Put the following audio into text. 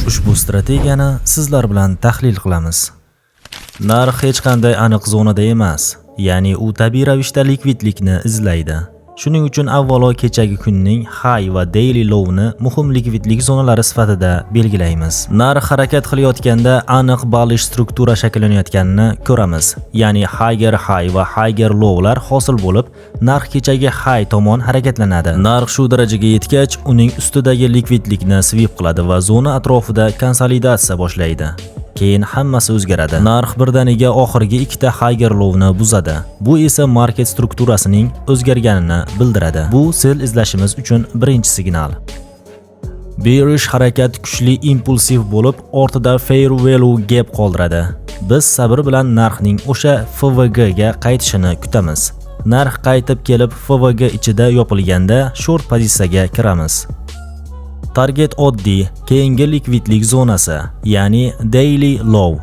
Ushbu strategiyani sizlar bilan tahlil qilamiz. Narx hech qanday aniq zonada emas, ya'ni u tabiiy ravishda likvidlikni izlaydi. Shuning uchun avvalo kechagi kunning high va daily lowni muhim likvidlik zonalari sifatida belgilaymiz. Narx harakat qilayotganda aniq bullish struktura shakllanayotganini ko'ramiz. Ya'ni higher high va higher lowlar hosil bo'lib, narx kechagi high tomon harakatlanadi. Narx shu darajaga yetgach, uning ustidagi likvidlikni sweep qiladi va zona atrofida konsolidatsiya boshlaydi. Keyin hammasi o'zgaradi. Narx birdaniga oxirgi ikkita higher lowni buzadi. Bu esa market strukturasining o'zgarganini bildiradi. Bu sell izlashimiz uchun birinchi signal. Bearish harakat kuchli, impulsiv bo'lib, ortida fair value gap qoldiradi. Biz sabr bilan narxning o'sha FVG ga qaytishini kutamiz. Narx qaytib kelib FVG ichida yopilganda short pozitsiyaga kiramiz. Target oddiy, keyingi likvidlik zonasi, ya'ni daily low.